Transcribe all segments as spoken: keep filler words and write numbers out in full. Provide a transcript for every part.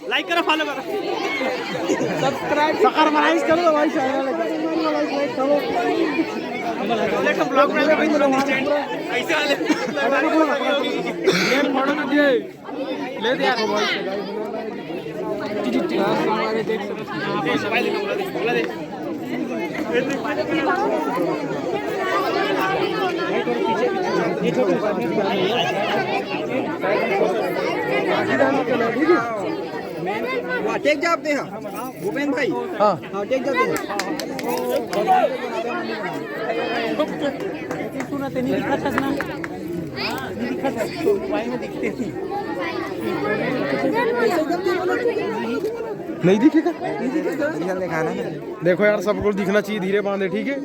लाइक करो, फॉलो करो, सब्सक्राइब, सकर मनाइस करो भाई, चैनल को। ब्लॉग बना के भाई, थोड़ा डिस्टेंट, ऐसे वाले। ये फोटो तो दिए। ले दे यार। हमारे देख सकते हैं। हाँ, टेक जाते हैं। भूपेन भाई। हाँ। हाँ, टेक जाते हैं। सुना तो नहीं दिखा सकना। नहीं दिखेगा। देखो यार, सबको दिखना चाहिए, धीरे बांधे, ठीक है?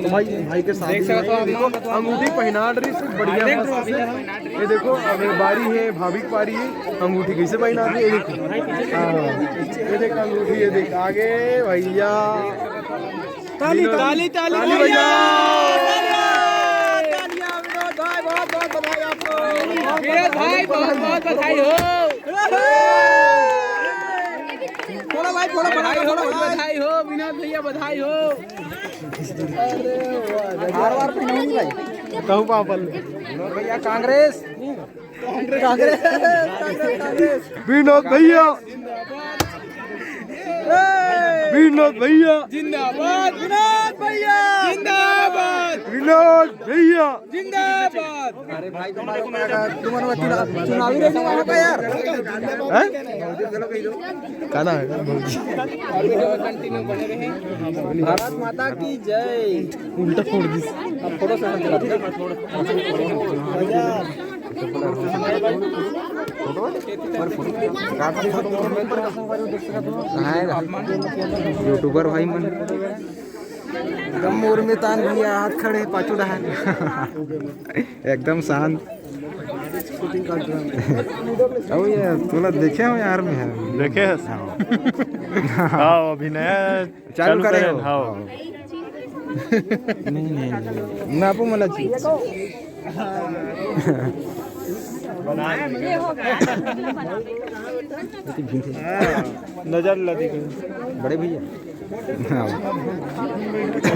तो भाई, भाई के साथ देख सकते हो आप, देखो, अंगूठी पहना रही, बढ़िया मस्त से। ये देखो, अब ये बारी है, भाभी की बारी है, अंगूठी कैसे पहना दी, ये देखो। हाँ, ये देख अंगूठी, ये देख आगे भैया। ताली, ताली, ताली, ताली भैया। भैया। तालियां, विनोद भाई, बहुत, बहुत बधाई आपको। विनोद भाई, बहुत, बहुत बधाई हो। थोड़ा भाई, थोड़ा बड़ा, बधाई हो, थोड़ा भाई। बधाई हो, विनोद भैया, बधाई हो। हार वार पहनाऊंगी भाई। कहूँ पापा। विनोद भैया, कांग्रेस। कांग्रेस, कांग्रेस, कांग्रेस। विनोद भैया। ए! विनोद भैया। जिंदाबाद। विनोद भैया। जिंदाबाद। विनोद भैया। जिंदाबाद। अरे भाई, तुम्हारे, तुम्हारे चुनावी रैली वहाँ पे यार। हैं? का नाम है? भारत माता की जय। उल्टा फोड़ दी। अब फोटो से कहाँ है यूट्यूबर भाई मन? एकदम मोर में तान भैया, हाथ खड़े पाछू डहान। एकदम शांत। अब ये तोला देखे हो यार, मैं देखे हस? हाँ। हाँ, अभी नया चालू चालू करे करे हो? हन, हाँ। नहीं, नहीं, नहीं। नापो मला चीज। नजर लगी। बड़े भैया। हाँ।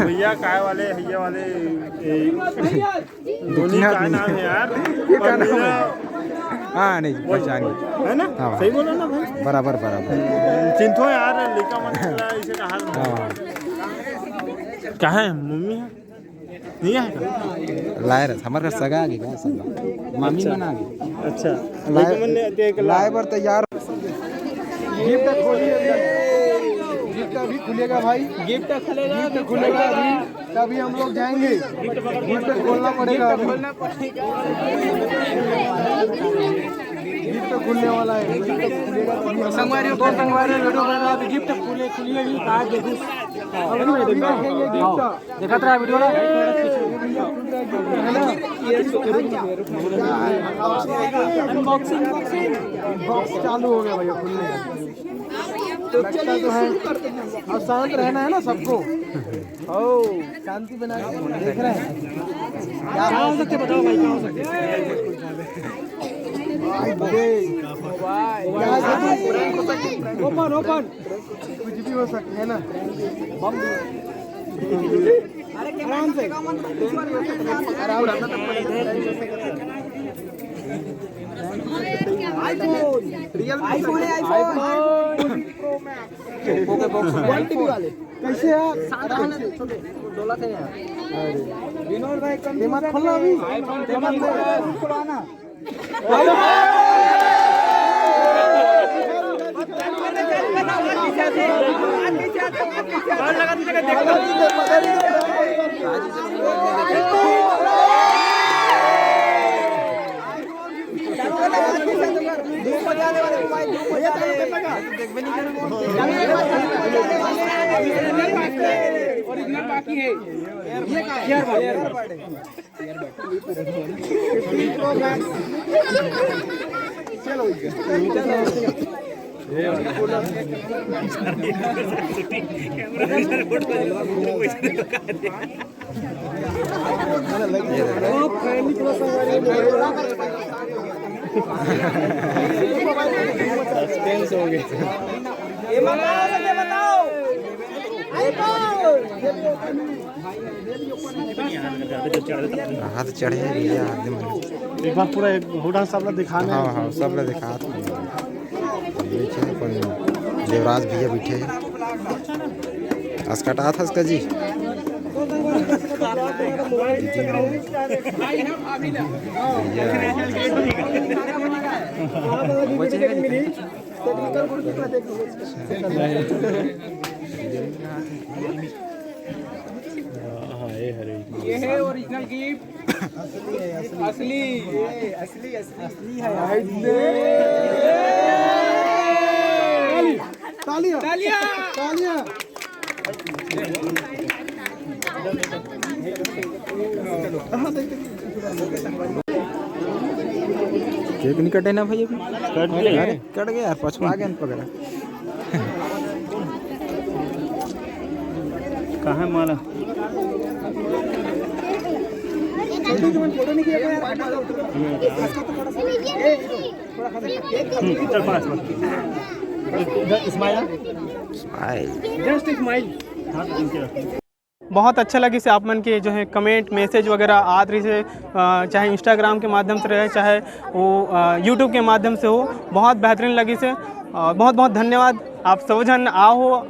भैया काय वाले, भैया वाले, ए, धोनी का नाम है यार? ये का नाम है? हाँ, नहीं, पहचान गई। है ना? हाँ। सही बोला ना भाई? बराबर, बराबर। चिंतो यार, लइका मन ला इसे कहा ना। हाँ। कहाँ है? मम्मी है? नहीं है का? लाए रहे, हमारे घर सगा आ गई का, सगा। मामी मन आ गई। अच्छा। लाए, लइका मन ने देख ला। लाए बर तैयार। गिफ्ट खोलिए अभी। गिफ्ट अभी खुलेगा भाई। गिफ्ट खुलेगा, गिफ्ट खुलेगा अभी। तभी हम लोग जाएंगे। गिफ्ट खोलना पड़ेगा अभी। गिफ्ट खुलने वाला है। गिफ्ट खुलेगा तभी हम लोग संगवारी, कौन संगवारी वीडियो बना रहा है? अभी गिफ्ट खुले, खुलिए भी, कहा जल्दी। अभी देखेंगे गिफ्ट। देखत रहा वीडियो ना। Unboxing, unboxing. बॉक्स चालू हो गया भैया खुलने का। तो लगता चलिए तो है। शुरू करते हैं। अब शांत रहना है ना सबको। ओ, शांति बना के देख रहे हैं। क्या हो सकते, बताओ भाई, क्या हो सकते? भाई, भाई। क्या हो सकते? Open, open. कुछ भी हो सकता है ना। बम भी। आराम से। आराम से। iPhone। Realme iPhone है, iPhone। Oppo के बॉक्स में। One TB वाले। कैसे यार? आराम से। डोला थे यार। विनोद भाई, दिमाग खोलना अभी। पुराना। ओरिजिनल बाकी है। ये क्या है? चलो। सस्पेंस हो गया। हाथ चढ़े भैया, एकदम। एक बार पूरा एक होटल सब ला दिखाने। हाँ, हाँ, सब ला दिखा। बैठे हैं, अपन देवराज भैया बैठे हैं। असकटा था इसका जी। भैया। हाँ, ये हरे। ये है ओरिजिनल गिफ्ट। असली, असली, असली, असली है। तालियां, तालियां, तालियां। केक नहीं कटे ना भाई अभी? कट गया। अरे, कट गया यार, पछवा गया पकड़ा। कहाँ है माला? हम्म, चल पास, पास। इधर smile। Smile। Just smile। हाँ, तो इनके रखो। बहुत अच्छा लगिस आप मन के जो है कमेंट, मैसेज वगैरह आत रहिस हे, अ, चाहे Instagram के माध्यम से रहे, चाहे वो, अ, YouTube के माध्यम से हो, बहुत बेहतरीन लगिस हे। अ, बहुत बहुत धन्यवाद, आप सब झन आए हो,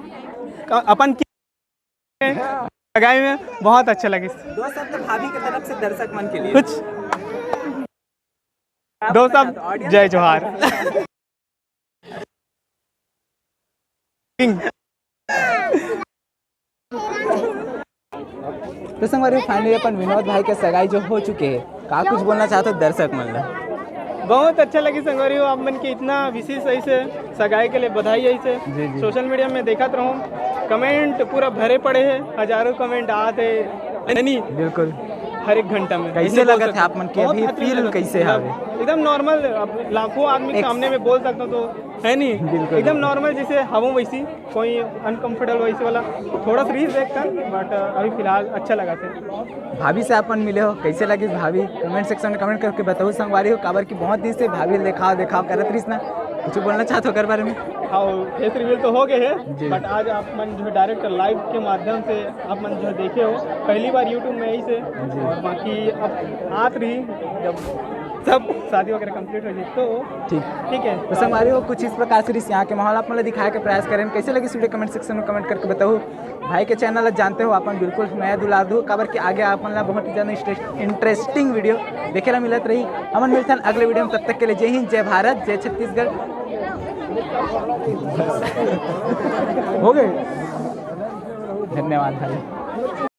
क-, अपन की सगाई में बहुत अच्छा लगिस। दो शब्द भाभी के तरफ से दर्शक मन के लिए। कुछ दो शब्द, जय जोहार। तो संगवारी, finally अपन विनोद भाई के सगाई जो हो चुके हे, का कुछ बोलना चाहत हो दर्शक मन ला? बहुत अच्छा लगिस संगवारी हो, आप मन के इतना विशेष ऐसे सगाई के लिए बधाई ऐसे। जी, जी। सोशल मीडिया में देखत रहूं, कमेंट पूरा भरे पड़े हे, हजारों कमेंट आत हे, है नी? बिल्कुल। हर एक घंटा में। कैसे लगत हे आप मन के? अभी फील कैसे हवे? एकदम नॉर्मल, अब लाखों आदमी के सामने में बोल सकता हूँ तो, है नी? बिल्कुल। एकदम नॉर्मल जैसे हवों वैसी, कोई अनकंफर्टेबल वैसे वाला, थोड़ा सा रिस्क देखता, but अभी फिलहाल अच्छा लगा थे। भाभी से अपन मिले हो, कैसे लगिस भाभी? कमेंट सेक्शन में कमेंट करके बताओ संगवारी हो, काबर कि बहुत दिन से भाभी देखाव देखाव करत रहिस ना, कुछ बोलना चाहत हो ओकर बारे में? हाँ, फेस रिवील तो हो गए है, जी। But आज आप मन जो है डायरेक्ट लाइव के माध्यम से आप मन जो है देखे हो, पहली बार YouTube में ऐसे, जी। और बाकी अब आत रही जब सब शादी वगैरह कंप्लीट हो जाए तो ठीक। ठीक है। तो संगवारी हो, कुछ इस प्रकार से रिस यहाँ के माहौल आप मन ला दिखाए के प्रयास करें। कैसे लगिस वीडियो कमेंट सेक्शन में कमेंट करके बताओ। भाई के चैनल ला जानते हो अपन बिल्कुल नया दुलार दू, काबर कि आगे आप मन ला बहुत ही ज्यादा इंटरेस्ट-, इंटरेस्टिंग वीडियो देखे ला मिलत रही। हमन मिलथन अगले वीडियो में, तब तक के लिए जय हिंद, जय भारत, जय छत्तीसगढ़। हो गए। धन्यवाद भाई।